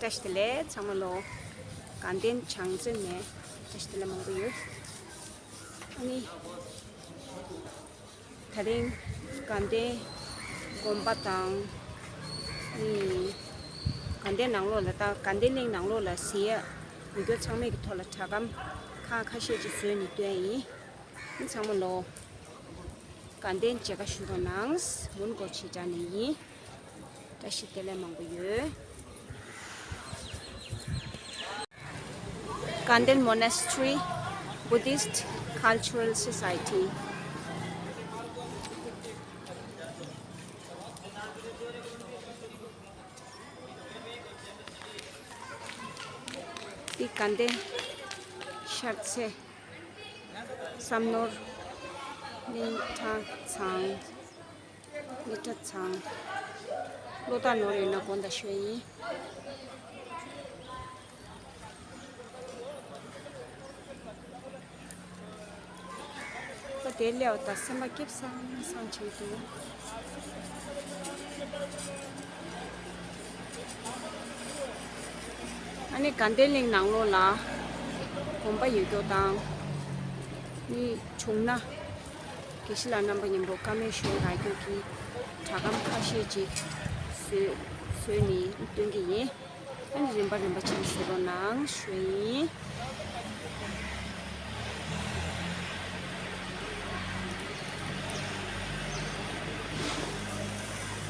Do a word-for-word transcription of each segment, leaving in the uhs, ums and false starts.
བཀྲ་ཤིས་བདེ་ལེགས་ཚང་མ་ལོ། དགའ་ལྡན་བྱང་རྩེ་ནས་བཀྲ་ཤིས་བདེ་ལེགས་མང་པོ་ཡོད། ཨ་ནི། ད་རིང་དགའ་ལྡན་དགོན་པ་དང་། ཨ་ནི། དགའ་ལྡན་ནང་ལོགས་ལ་ད་དགའ་ལྡན་གླིང་ནང་ལོགས་ལ་གཟིགས་ཡ་ཡོད་མཁན་ཚང་མས་ཀྱི་ཐོག་ལ་གྲྭ་སྒམ་ཁག་ཁ་ཤས་ཅིག་བཟོས་ནས་སྟོན་ཡིན། ཨ་ནི་ཚང་མ་ལོ། དགའ་ལྡན་མཇལ་ཁ་ཞུ་རོགས་གནང་། མོན་གྷོ་ཆེ་བྱང་ནས་ཡིན། བཀྲ་ཤིས་བདེ་ལེགས་མང་པོ་ཡོད། Ganden Monastery Buddhist Cultural Society. འདི་དགའ་ལྡན་ཤར་རྩེ། བསམ་ནོར། སྙིང་ཁྲག་ཚང་། སྙིང་ཁྲག་ཚང་། བློ་ཐག་ནོར་ཡོད་ན་དགོངས་དག་ཞུ་ཡིན། ད་དེ་སླེབས་པ་དང་སེམས་པ་སྐྱིད་སང་སང་བྱེད་འདུག་ཨ་ནི་དགའ་ལྡན་གླིང་ནང་ལོགས་ལ་དགོན་པ་ཡོད་སྐྱོ་དང་། ནི་བྱུང་ན་དགེ་བཤེས་ལགས་རྣམ་པ་མཉམ་པོ་བཀའ་མོལ་ཞུ་རག་སྐྱོ་གི་གྲྭ་སྒམ་ཁ་ཤས་ཅིག་བཟོས་བཟོས་ནས་སྟོན་གྱི་ཡིན། ཨ་ནི་རིམ་པ་རིམ་པ་ཅིག་གཟིགས་རོགས་གནང་ཞུ་ཡིན།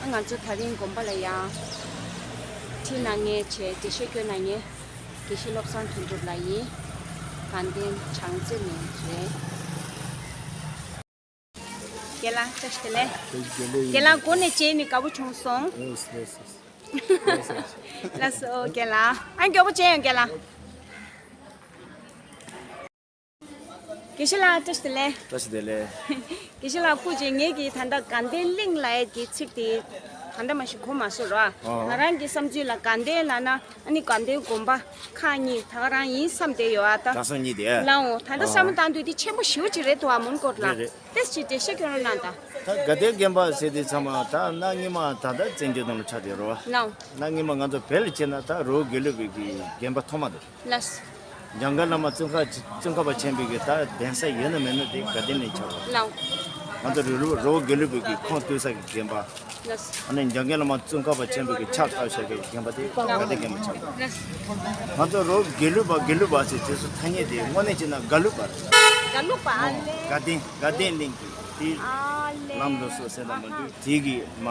ཨ་ང་ཚོ་ད་རིང་དགོན་པ་ལ་ཡང་ཁྲིད་གནང་མཁན་བྱས་འགྲེལ་བཤད་སྐྱོན་གནང་མཁན་དགེ་བཤེས་བློ་བཟང་དོན་གྲུབ་ལགས་ཡིན། དགའ་ལྡན་བྱང་རྩེ་ནས་རེད། རྒན་ལགས་བཀྲ་ཤིས་བདེ་ལེགས། བཀྲ་ཤིས་བདེ་ལེགས། རྒན་ལགས་སྒོ་ནས་མཇལ་ནས་དགའ་པོ་བྱུང་སོང་། ལགས་སོ་ལགས་སོ། ལགས་སོ་རྒན་ལགས། ཨ་མགྱོགས་པོ་མཇལ་ཡོང་རྒན་ལགས། དགེ་བཤེས་ལགས་བཀྲ་ཤིས་བདེ་ལེགས། བཀྲ་ཤིས་བདེ་ལེགས། དགེ་བཤེས་ལགས་སྐུ་མཁྱེན། ངེད་ཀྱིས་ད་ལྟ་དགའ་ལྡན་གླིང་ལབ་ཡས་ཀྱི་ཚིག་དེ་ད་ལྟ་མ་གཞི་གོ་མ་སོང་ར། ཨོ། ང་རང་གི་བསམ་ཚུལ་ལ་དགའ་ལྡན་ལབ་ན་ཨ་ནི་དགའ་ལྡན་དགོན་པ་ཁག་གཉིས་ད་ག་རང་ཡིན་བསམ་བསྡད་ཡོད་ཨ་ད། གྲྭ་ཚང་གཉིས་དེ། ལའོ། ད་ལྟ་ཨོ། བསམ་བློ་བཏང་དུས་དེ་ཆེན་པོ་ཞེ་པོ་ཅིག་རེད་འདུག་ཨ་མོན་གྷོ་ལ། རེད་རེད། ཏེས་ཅིག་འགྲེལ་བཤད་སྐྱོན་རོགས་གནང་ད། ད་དགའ་ལྡན་དགོན་པ་ཟེར་དུས་ཚང་མ་ད་གནའ་སྔོན་མ་ད་ལྟ་བཙན་བྱོལ་ནང་ལ་ཆགས་བསྡད་རོ། ལའོ། གནའ་སྔོན་མ་ང་ཚོ་བོད་ལ་ཕྱིན་ན་ད་རི་བོ་དགེ་ལུགས་པའི་གི་དགོན་པ་ཐོག་མ་དེ། ལགས། འཇམ་མགོན་བླ་མ་ཙོང་ཁ་ཙོང་ཁ་པ་ཆེན་པོའི་གི་ད་གདན་ས་ཡོད་ན་མེད་ན་དེ་དགའ་ལྡན་གླིང་ཆགས་པ། ལའོ། ང་ཚོ་རི་བོ་རི་བོ་དགེ་ལུགས་པའི་གི་ཁོངས་གཏོགས་ས་གི་དགོན་པ། ལགས། ཨ་ནི་འཇམ་མགོན་བླ་མ་ཙོང་ཁ་པ་ཆེན་པོའི་གི་ཕྱག་བཏབ་བཞག་གི་དགོན་པ་དེ་དགའ་ལྡན་དགོན་པ་ཆགས་པ། ལགས། ང་ཚོ་རི་བོ་དགེ་ལུགས་པ་དགེ་ལུགས་པ་ཟེར་དུས་སུ་ཐ་སྙད་དེ་དངོས་གནས་བྱས་ན་དགའ་ལུགས་པ་རེད། དགའ་ལུགས་པ་ཨ་ལེ། དགའ་ལྡན་དགའ་ལྡན་གླིང་གི་དེ་ཨ་ལེ། ལམ་ལུགས་སྲོལ་ཟེར་ན་མ་འདུག་དེ་གི་མ།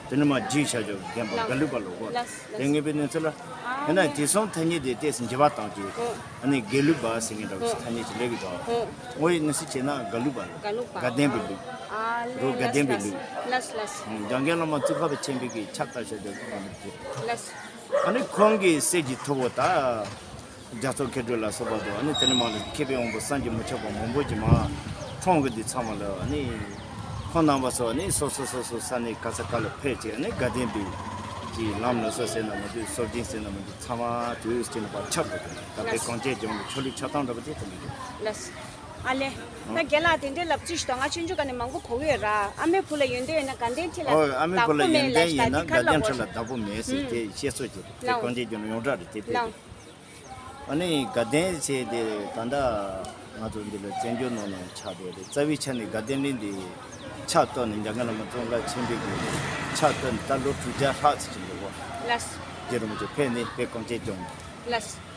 དེ་ནི་མ་རྒྱུས་བྱ་ཆོག་དགོན་པ་ལགས། དགའ་ལུགས་པ་ལོ་གོ། ལགས་ལགས། དེ་ངེས་པའི་གནས་ཚུལ་ལ། ཨ་ཡིན་ན་དེ་སོང་ཐ་སྙད་དེ་ཏོག་ཙམ་འགྱུར་བ་བཏང་གི། ཨོ། ཨ་ནི་དགེ་ལུགས་པ་ཟེར་མཁན་འདྲ་བོ་ཨོ། ཐ་སྙད་ཅིག་སླེབས་ཀྱི་འདུག་ཨོ། དངོས་ཡོད་གནས་ཚུལ་བྱས་ན་དགའ་ལུགས་པ་རེད། དགའ་ལུགས་པ། དགའ་ལྡན་པའི་ལུགས། ཨ་ལེ། རོ་དགའ་ལྡན་པའི་ལུགས། ལགས་ལགས། འཇམ་མགོན་བླ་མ་ཙོང་ཁ་པ་ཆེན་པོའི་གི་ཕྱག་བཏབ་བྱ་ཆོག་དགའ་ལྡན་པའི་ལུགས། ལགས། ཨ་ནི་ཁོང་གི་སྲས་ཀྱི་ཐུ་བོ་ད། རྒྱ་མཚོ་མཁས་གྲུབ་ལ་སོགས་པ་དང་ཨ་ནི་དེ་ནས་མར་མཁས་པའི་དབང་པོ་བསམ་གྱིས་མི་ཁྱབ་པ་མང་པོ་ཅིག་མར་འཁྲུངས་གི་འདི་ཚང་མ་ལ་ཨ་ནི་ཁོང་རྣམ་པ་ཚོ་ཨ་ནི་སོ་སོ་སོ་སོ་ས་གནས་ག་ས་ག་ལ་ཕེབས་བྱས་ཨ་ནི་དགའ་ལྡན་པའི་གི་ལམ་ལུགས་སྲོལ་ཟེར་ན་མ་འདུག་སྲོལ་རྒྱུན་ཟེར་ན་མ་འདུག་ཚང་མ་དུས་ཀྱི་ནང་པར་ཁྱབ་འདུག་ད་དཔེ་གངས་ཅན་ལྗོངས་ལ་ཆོས་ལུགས་ཆགས་སྟངས་འདྲ་པོ་དེ་ཐོན་གྱི་འདུག་ལགས། ཨ་ལེ། ད་རྒན་ལགས་དེ་འདྲའི་ལབ་རྩིས་ཞིག་དང་ང་ཆུང་ཆུང་ག་ནས་མང་པོ་གོ་གི་ཡོད་ར། ཨ་མའི་བུ་ལ་ཡོན་ཏན་ཡོད་ན་དགའ་ལྡན་ཁྲི་ལ་ཨོ་ཨ་མའི་བུ་ལ་ཡོན་ཏན་ཡིན་ན་དགའ་ལྡན་ཁྲི་ལ་བདག་པོ་མེད་ཟེར་དེ་བཤད་སྲོལ་ཅིག་རེད། དེ་གངས་ཅན་ལྗོངས་ལ་ཡོངས་གྲགས་རེད་དེ་དཔེ་དེ། ཨ་ནི་དགའ་ལྡན་ཟེར་དེ་ད་ལྟ་ང་ཚོ་འདི་ལ་བཙན་བྱོལ་ནང་ན་ཆགས་བསྡད་རེད། རྩ་བའི་ཆ་ནས་དགའ་ལྡན་གླིང་འདི་ཕྱག་བཏབ་ནས་འཇམ་མགོན་བླ་མ་ཙོང་ཁ་ཆེན་པོའི་གི་ཕྱག་བཏབ་ནས་ད་ལོ་དྲུག་བརྒྱ་ལྷག་ཙམ་ཅིག་འགྲོ་གོ། ལགས། རྗེ་རིན་པོ་ཆེ་ཕེབས་ནས་དཔེ་གངས་ཅན་ལྗོངས། ལགས།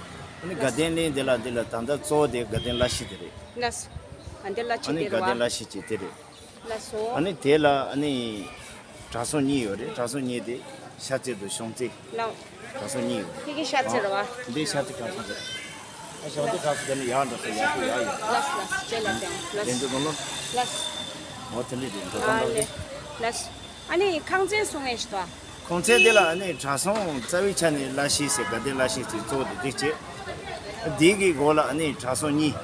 ཨ་ནི་དགའ་ལྡན་གླིང་འདི་ལ་འདི་ལ་ད་ལྟ་གཙོ་བོ་དེ་དགའ་ལྡན་བླ་ཤིང་དེ་རེད། ལགས། དགའ་ལྡན་བླ་ཨ་ཤིང་ནི་དེ་རེད་དགའ་ལྡན་བ། བླ་ཤིང་ཅིག་དེ་རེད། ལགས་སོ། ཨ་ནི་དེ་ལ་ཨ་ནི་གྲྭ་ཚང་གཉིས་ཡོད་རེད། གྲྭ་ཚང་གཉིས་དེ་ཤར་རྩེ་དང་བྱང་རྩེ། ལགས། གྲྭ་ཚང་གཉིས་ཡོད་རེད། ཁྱེད་ཀྱི་ཤར་རྩེ་རེད་བ། འདི་ཤར་རྩེ་གྲྭ་ཚང་རེད། ཨ་བྱང་རྩེ་གྲྭ་ཚང་དེ་ནི་ཡར་འགྲོ་ས་ཡར་ཚོ་ཡར་ཡོད། ལགས་ལགས་རྗེས་ལ་ཀྱང་ལགས། དེ་ཚོ་ལོ་ལོ། ལགས། འོ་དེ་འདྲ་རེད་འགྲོ་ཨ་སྟངས་ལེ། འདྲ་རེད། ལགས། ཨ་ནི་ཁང་ཚན་གསུང་ངེས་ཤིག་ད། ཁང་ཚན་དེ་ལ་ཨ་ནི་གྲྭ་ཚང་རྩ་བའི་ཆ་ནས་བླ་ཤིང་ཟེར་དགའ་ལྡན་བླ་ཤིང་ཟེར་གཙོ་བོ་དེ་དེ་བྱས། དེའི་གི་འོག་ལ་ཨ་ནི་གྲྭ་ཚང་གཉིས།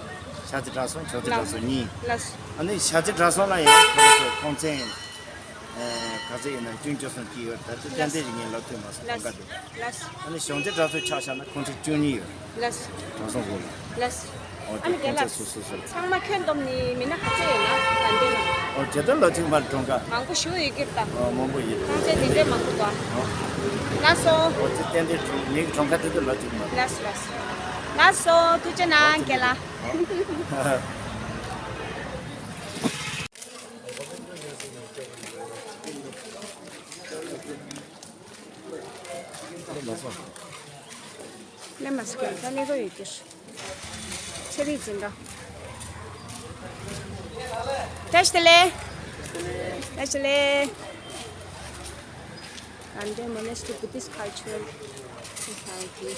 ཤར་རྩེ་གྲྭ་ཚང་བྱང་རྩེ་གྲྭ་ཚང་གཉིས། ལགས། ཨ་ནི་ཤར་རྩེ་གྲྭ་ཚང་ལ་ཡང་ཁོ་རང་ཚོ་ཁང་ཚན་ཨེ་ག་ཚོད་ཡིན་ན་བཅུ་བཅུ་གསུམ་ཅིག་ཡོད། ད་ལྟ་ཏན་ཏན་ཞིག་ངས་ལབ་ཐུབ་མ་སོང་། ལགས། གང་ག་དེ། ལགས། ཨ་ནི་བྱང་རྩེ་གྲྭ་ཚང་ཆ་བཞག་ན་ཁང་ཚན་བཅུ་གཉིས་ཡོད། ལགས། གྲྭ་ཚང་འོག་ལ། ལགས། འོ་དེ་ཨ་ནི་ཁང་ཚན་སོ་སོ་སོ། ཚང་མ་ཁྱོན་བསྡོམས་ནས་མི་སྣ་ག་ཚོད་ཡོད་ན་ད་འདི་ལ། ཇེ་ཏོ་ལོ་ཅིག་མར་གྲོང་ཁ། མང་པོ་ཞུ་ཡི་གེ་ད། ཨོ་མང་པོ་ཡིན། ཁང་ཚན་དེ་འདྲས་མང་པོ་འདུག་ལགས་སོ། ཨོ་ཙི་ཏན་ཏན་གྲོང་མིག་གྲོང་ཁ་དེ་ཚོ་ལོ་ཅིག་མར། ལགས་སོ་ལགས་སོ། ལགས་སོ་ཐུགས་རྗེ་གནང་རྒན་ལགས། ལགས་སོ། ལས་མ་སི་ཀ་ད་ལས་རོགས་ཡོད་ཀྱི། ཚེ་རིང་འཛིན་གྲྭ། བཀྲ་ཤིས་བདེ་ལེགས། བཀྲ་ཤིས་བདེ་ལེགས། Ganden Monastery Buddhist Cultural Society།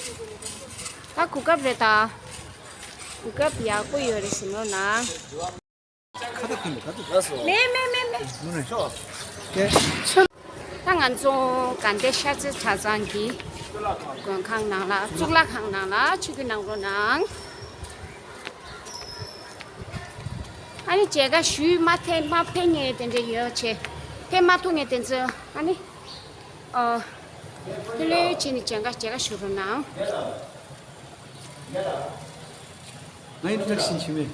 ད་གོ་སྐབས་རེད་ད། གོ་སྐབས་ཡག་པོ་ཡོད་རེད་ཟིན་རོགས་གནང་། ཁ་ད་ཁུན་ཁ་ད། ལས་མེད་མེད་མེད། ནུ་ནུ་ཤོ། ཀེ། ད་ང་ཚོ་དགའ་ལྡན་ཤར་རྩེ་གྲྭ་ཚང་གི་མགོན་ཁང་ནང་ལ་གཙུག་ལག་ཁང་ནང་ལ་ཆིབས་བསྒྱུར་གནང་རོགས་གནང་། ཨ་ནི་མཇལ་ཁ་ཞུས་མ་ཐེ་མ་ཕེབས་མཁན་དེ་འདྲ་ཡོད་ཆེ། ཕེབས་མ་ཐུབ་མཁན་དེ་ཚོ་ཨ་ནི། ཨ། ལྷོད་ལྷོད་བྱས་ནས་མཇལ་ཁ་མཇལ་ཁ་ཞུ་རོགས་གནང་། ང་ཡི་ཏྲག་ཤིན་ཆི་མེ།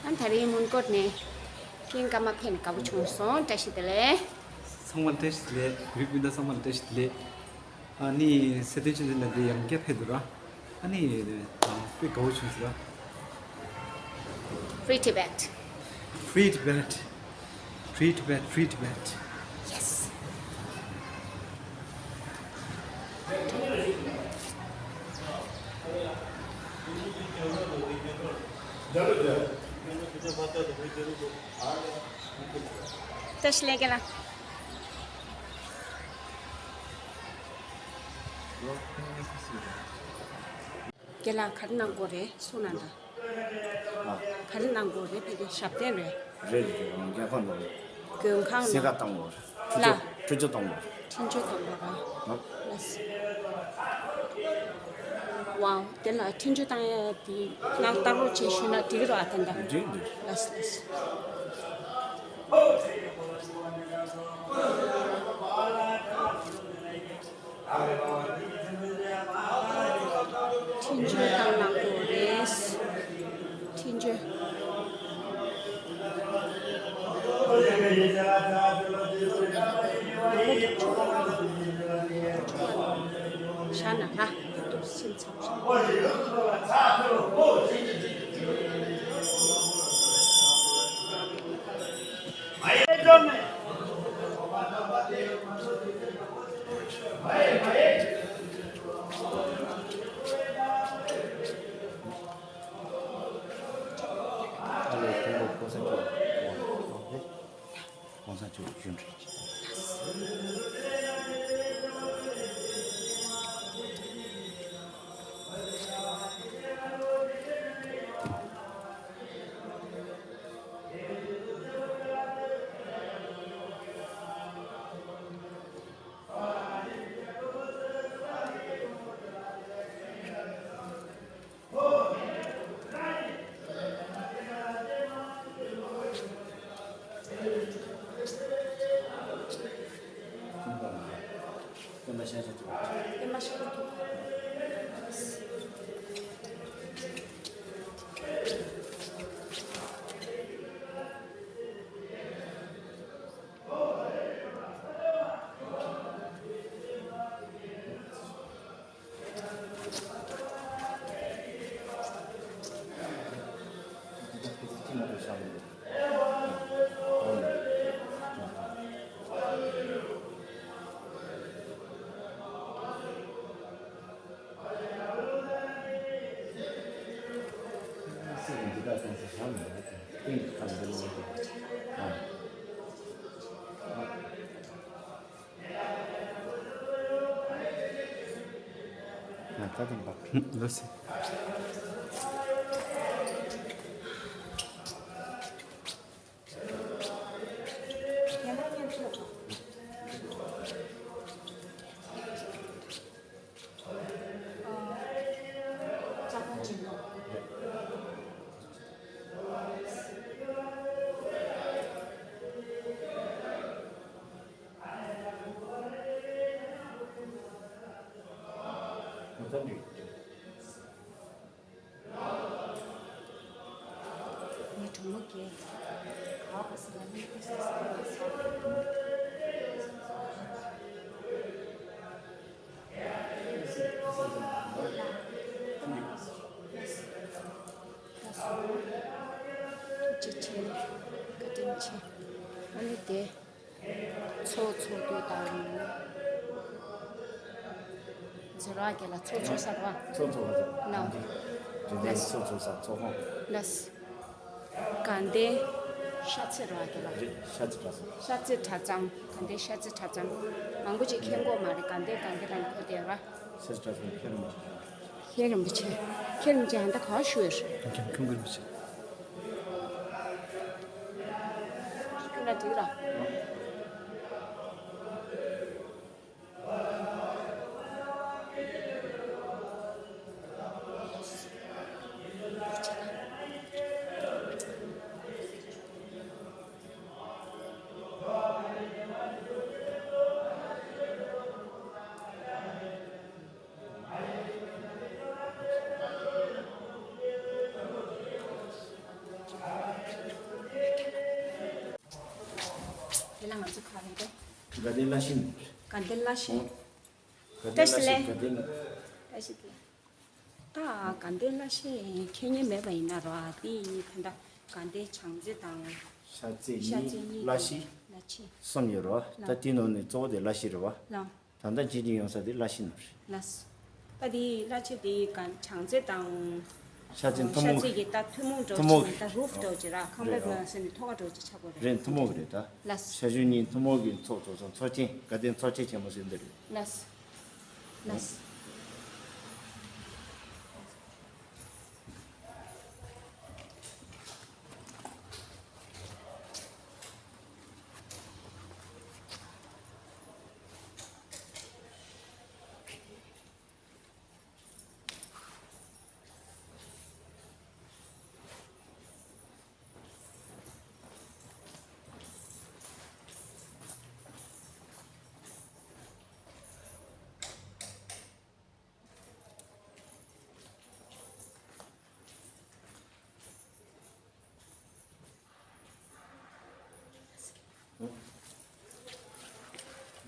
ཨ་ད་རེས་མོན་གྷོ་ནས་ཀིང་ཀ་མ་ཕེབས་ནས་དགའ་པོ་བྱུང་སོང་། བཀྲ་ཤིས་བདེ་ལེགས། ཚང་མ་ལ་བཀྲ་ཤིས་བདེ་ལེགས། བོད་མི་སྤུན་ཟླ་ཚང་མ་ལ་བཀྲ་ཤིས་བདེ་ལེགས། ཨ་ནི་སེ་སྟོན་ཆོས་འཛིན་ལགས་འདི་ཡང་བསྐྱར་ཕེབས་འདུག་ར། ཨ་ནི་དཔེ་དགའ་པོ་བྱུང་སོང་ར། Free Tibet. Free Tibet. Free Tibet, Free Tibet. Yes. བཀྲ་ཤིས་བདེ་ལེགས་རྒན་ལགས། རྒན་ལགས་ག་རེ་གནང་དགོས་རེད་གསུངས་གནང་དང་། ཨ། ག་རེ་གནང་དགོས་རེད། ཕ་གི་ཞབས་བརྟན་རེད། རེད་རེད་རེད། རྒྱལ་ཁབ་ནང་མགོན་ཁང་ནང་གསལ་ཁ་བཏང་དགོས་རེད། ལ། འཕྲུལ་ཆས་གཏོང་དགོས་རེད། འཕྲིན་བཅོལ་གཏོང་དགོས་རེད། ཨ། ལགས། ཝའོ། དེ་ལ་འཕྲིན་བཅོལ་བཏང་ཡ་དེ་ང་ལྟ་རོགས་བྱེད་ཞུས་ན་འགྲིག་གི་རེད་ཨ། ད་ལྟ་འགྲིག་འགྲིག་ལགས་ལགས། འཕྲིན་བཅོལ་བཏང་གནང་དགོས་རེད། འཕྲིན་བཅོལ། ཤ་ན་ལ་ཏུ་སིམ་ཚང་། ཨ་ལས་ཀྲུང་གོ་གོང་ས་མཆོག་གོང་ས་མཆོག་གཞོན་ལགས་སོ། ཀྱེ། ག་པ་སི་ལ་ནི་ཏི་སི་སི་ལ་སོ། ཅི་ཆེ། བཀའ་དྲིན་ཆེ། ཨ་ནི་དེ། ཚོགས་ཚོགས་དུས་དང་། ཛེ་རོ་ཨ་ཀེ་ལ་ཚོགས་ཚོགས་ས་རོ། ཚོགས་ཚོགས་ས། ན། དེ་དེ་ཚོགས་ཚོགས་ས་ཚོགས་ཁང་། ལགས། དགའ་ལྡན་ཤར་རྩེ་རོ་ཨ་ཀེ་ལ། རེད། ཤར་རྩེ་གྲྭ་ཚང་། ཤར་རྩེ་གྲྭ་ཚང་། དགའ་ལྡན་ཤར་རྩེ་གྲྭ་ཚང་། མང་པོ་ཅིག་མཁྱེན་གྱི་ཡོད་མ་རེད། དགའ་ལྡན་དགའ་ལྡན་ལ་འཁོད་བསྡད་ར། ཤར་རྩེ་གྲྭ་ཚང་མཁྱེན་མ་རེད། མཁན་རིན་པོ་ཆེ། མཁན་རིན་པོ་ཆེ་ཨ་ད་ག་པར་བཞུགས་ཡོད་རེད། མཁན་མཁན་རིན་པོ་ཆེ། ཁྱོད་ལ་འགྲིག་ར། དེ་ལ་ང་ཚོ་ག་རེ་རེད། དགའ་ལྡན་བླ་ཤིང་། དགའ་ལྡན་བླ་ཤིང་། དགའ་ལྡན་བཀྲ་ཤིས་བདེ་ལེགས། དགའ་ལྡན། བཀྲ་ཤིས་བདེ་ལེགས། ད་དགའ་ལྡན་བླ་ཤིང་མཁྱེན་མཁན་མེད་པ་ཡིན་ན་རོ། དེ་ཡིན་ད་ལྟ་དགའ་ལྡན་བྱང་རྩེ་དང་། ཤར་རྩེ་གཉིས། ཤར་རྩེ་གཉིས་བླ་ཤིང་། བླ་ཤིང་། གསུམ་ཡོད་རོ། ད་ལགས། དེ་ནང་ནས་གཙོ་བོ་དེ་བླ་ཤིང་རེད་བ། ལགས། ད་ལྟ་ཅི་ཅི་ཡོང་ས་དེ་བླ་ཤིང་ནོ་རེད། ལགས། ད་དེ་བླ་ཆེ་དེ་ག་བྱང་རྩེ་དང་། ཤར་རྩེ་ཐུན་མོང་། ཤར་རྩེ་གི་ད་ཐུན་མོང་འགྲོ་ཐུན་མོང་གི་ད་རུབ་འགྲོ་གི་ར། ཁང་པ་རེད། མ་ཟེར་ནས་ཐོག་ཁ་འགྲོ་གི་ཆགས་པ་རེད། རེད། ཐུན་མོང་གི་རེད་ད། ལགས། ཤར་ཆུ་གཉིས་ཐུན་མོང་གི་ཚོགས་གཙོ་ཚོགས་ཚོགས་ཆེན། དགའ་ལྡན་ཚོགས་ཆེན་ཆེན་མོ་ཟེར་འདི་རེད། ལགས། ལགས།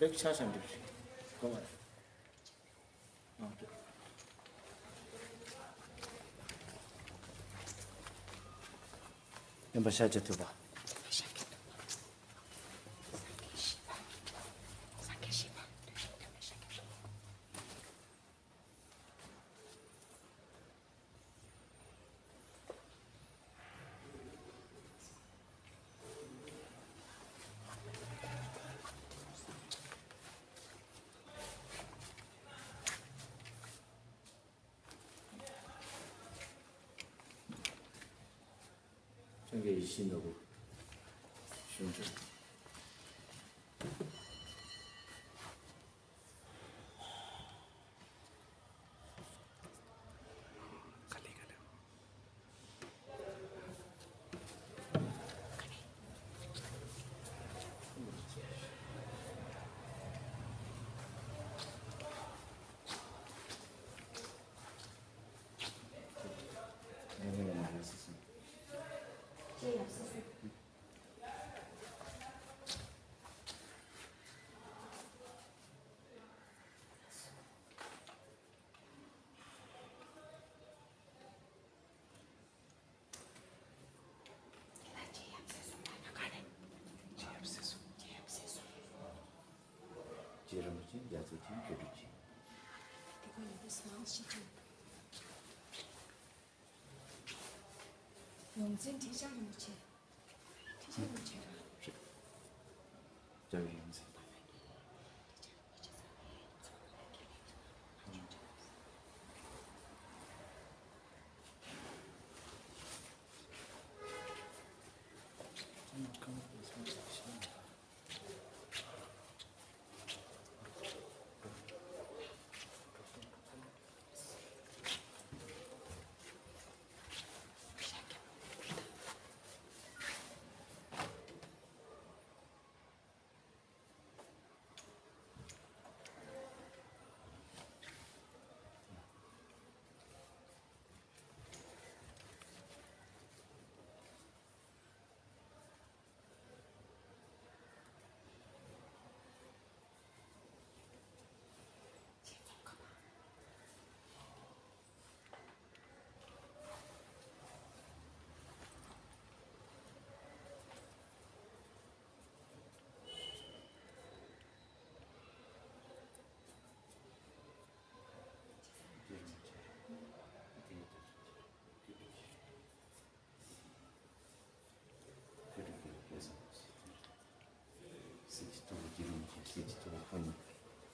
འབེག་ཆ་ཤམ་འདུག་གོ་མ། ཡིན་པ་ཤ་ཆ་ཐུབ་པ། ཁྱོད་ཀྱི་ཡིད་བཞིན་ནོར་བུ་ཞུ་འདྲ། རྗེ་རིན་པོ་ཆེ། རྒྱལ་ཚབ་ཆེན། མཁས་གྲུབ་ཆེན། དེ་ག་ནས་དེ་སྣང་ཞིག་ཅིག་ཡོངས་འཛིན་ཁྲི་བྱང་རིན་པོ་ཆེ། ཁྲི་བྱང་རིན་པོ་ཆེ་ར། རེད། རྒྱལ་བའི་ཡོངས་འཛིན།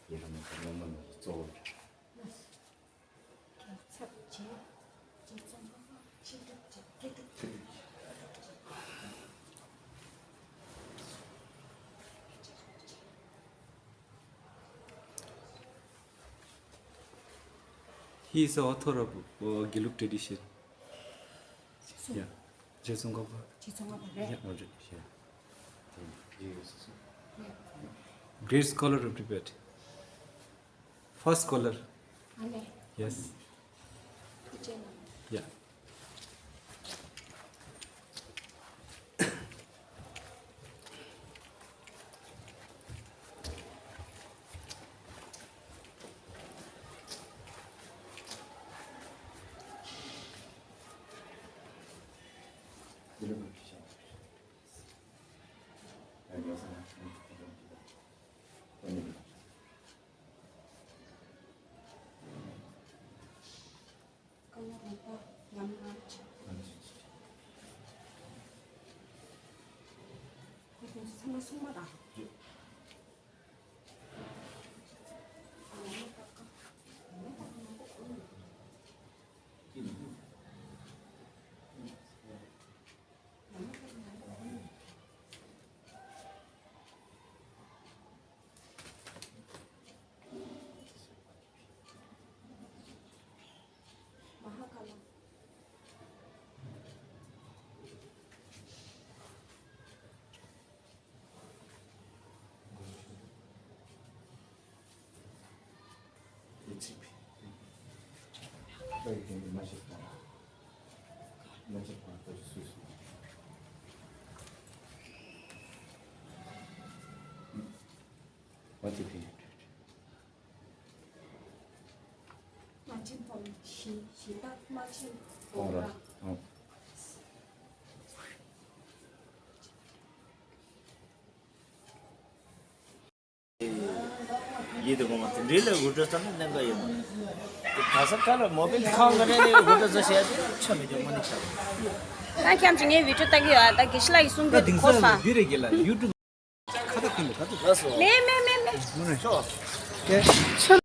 ཡི་རང་ནས་སྔོན་མ་ནས་གཙོ་བོ་རེད། ཚབ་བྱས། རྗེ་ཙོང་ཁ་པ་ཕྱི་སྒྲུབ་ཀྱི་སྐད་སྒྲུབ་ཀྱི། He is the author of uh, Gelug tradition. Yeah. རྗེ་ཙོང་ཁ་པ། རྗེ་ཙོང་ཁ་པ་རེད། Yeah, already, yeah. Great scholar of Tibet. First scholar. ཨ་ནི། Yes. ཨུ་ཅེ་ན། Yeah. What do you think? དམར་ཆེན་ཕོ་བྲང་། ཞི་ཞི་བདག་དམར་ཆེན་ཕོ་བྲང་། ཡིད་དུ་འོང་བ་དེ་འདྲའི་ལ་འུར་སྒྲ་ཙམ་ནས་གནད་འགག་ཡོད་མ་རེད། ག་ས་ག་ལ་མོ་བེལ་ཁང་ག་ནས་ནས་འུར་སྒྲ་ཙམ་བཤད་ཡ་དེ་ཆ་མི་འཇོག་མ་ནི་ཆ་རེད། ད་ཁྱམས་ཀྱི་ངའི་བི་ཌིའོ་ལྟ་གི་ཡོད་ཨ། ད་དགེ་བཤེས་ལགས་ཀྱིས་གསུང་གི་འདི་གོ་ས། འདི་རེད་གི་ལ་ཡུ་ཊུབ། ཁ་ད་ཁུན་ད་ད། ལགས་སོ། མེ་མེ་མེ་མེ། ཤོག་ཁྱོད།